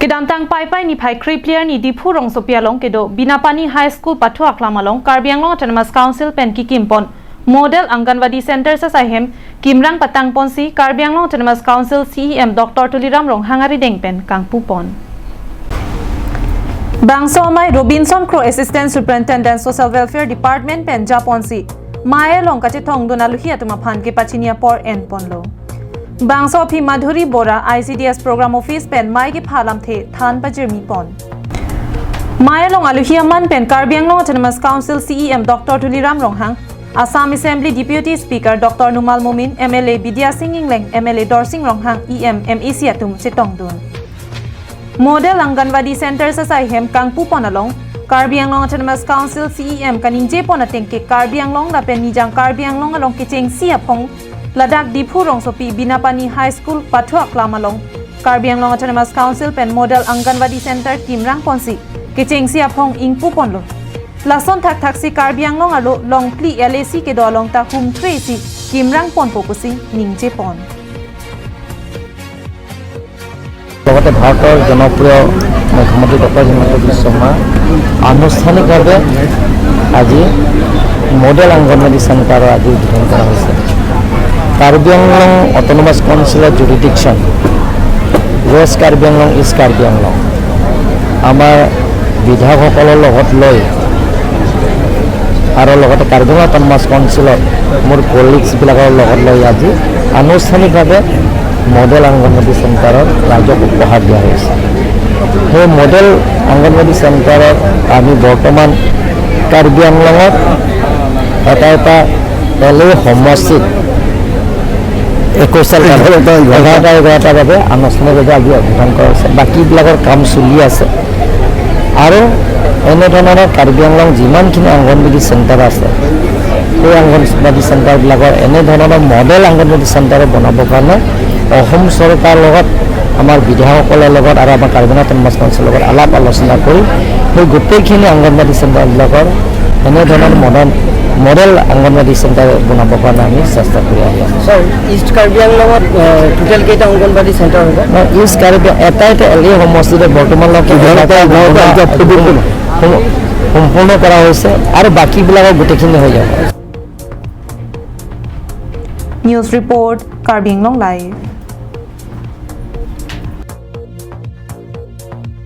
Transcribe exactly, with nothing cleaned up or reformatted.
Kedamtang Paipai niphai krepli arni Diphu rongsopi along kedo Binapani High School pathu aklam along Karbi Anglong Autonomous Council pen kikim pon Model Anganwadi Center asai hem kimrang patang ponsi Karbi Anglong Autonomous Council C E M Doctor Tuliram Ronghang arideng pen kangpu pon. Bangso amei Robinson Kro, Assistant Superintendent Social Welfare Department pen japonsi mei along kachethongdun aluhi atum aphan kepachini apor en ponlo. Bangso aphi Madhuri Bora, I C D S Program Office pen mei kepha alamthe than pajirmi pon. Mei along aluhi aman pen Karbi Anglong Autonomous Council C E M Doctor Tuliram Ronghang, Assam Assembly Deputy Speaker Doctor Numal Momin, M L A Bidya Sing Engleng, M L A Dorsing Ronghang, E M, M A C atum chetongdun. Model Anganwadi Center asai hem kangpu pon along Karbi Anglong Autonomous Council C E M kaningje pon ateng ke Karbi Anglong lapen Nijang Karbi Anglong along kechengsi aphong ladak Diphu rongsopi Binapani High School pathu aklam along Karbi Anglong Autonomous Council pen Model Anganwadi Center kimrang ponsi kechengsi aphong ingpu ponlo. Lason thakthaksi Karbi Anglong arlo longphli L A C kedo along ta humkre si kimrang ponpo pusi ningje pon. লগতে ভাৰতৰ জনপ্ৰিয় মুখ্যমন্ত্ৰী ডক্টৰ হিমন্ত বিশ্ব শৰ্মা আনুষ্ঠানিকভাৱে আজি মডেল অংগনবাদী চেণ্টাৰৰ আজি উদ্বোধন কৰা হৈছে। কাৰ্বি আংলং অট'নমাছ কাউন্সিলৰ জুৰিডিকশ্যন, ৱেষ্ট কাৰ্বি আংলং, ইষ্ট কাৰ্বি আংলং, আমাৰ বিধায়কসকলৰ লগত লৈ আৰু লগতে কাৰ্বি আংলং অট'নমাছ কাউন্সিলৰ মোৰ কলিগছবিলাকৰ লগত লৈ আজি আনুষ্ঠানিকভাৱে মডেল অংগনবাদী চেণ্টাৰৰ ৰাইজক উপহাৰ দিয়া হৈছে। সেই মডেল অংগনবাদী চেণ্টাৰত আমি বৰ্তমান কাৰ্বি আংলঙত এটা এটা এল এ সমষ্টিত একৈশটা এঘাৰটা, এঘাৰটা। এঘাৰটা, এঘাৰটাৰ বাবে আনুষ্ঠানিকভাৱে আজি উদ্বোধন কৰা হৈছে। বাকীবিলাকৰ কাম চলি আছে। আৰু এনেধৰণৰ কাৰ্বি আংলং যিমানখিনি অংগনবাদী চেণ্টাৰ আছে, সেই অংগনবাদী চেণ্টাৰবিলাকৰ এনেধৰণৰ মডেল অংগনবাদী চেণ্টাৰ বনাবৰ কাৰণে অসম চৰকাৰৰ লগত, আমাৰ বিধায়কসকলৰ লগত আৰু আমাৰ কাৰ্বি আংলং অট'নমাছ কাউন্সিলৰ লগত আলাপ আলোচনা কৰি সেই গোটেইখিনি অংগনবাদী চেণ্টাৰবিলাকৰ এনেধৰণৰ মডেল, মডেল অংগনবাদী চেণ্টাৰ বনাবৰ কাৰণে আমি চেষ্টা কৰি আহি আছোঁ। ছাৰ, ইষ্ট কাৰ্বি আংলঙত, এ, টোটেল কেইটা অংগনবাদী চেণ্টাৰ হ'ব? নহয়, ইষ্ট কাৰ্বি এটা এটা এল এ সমষ্টিতে বৰ্তমানলৈকে এঘাৰটা, এঘাৰটা এতিয়া সম্পূৰ্ণ, সম্পূৰ্ণ কৰা হৈছে আৰু বাকীবিলাকৰ গোটেইখিনি হৈ যাব। News report, Karbi Anglong Live.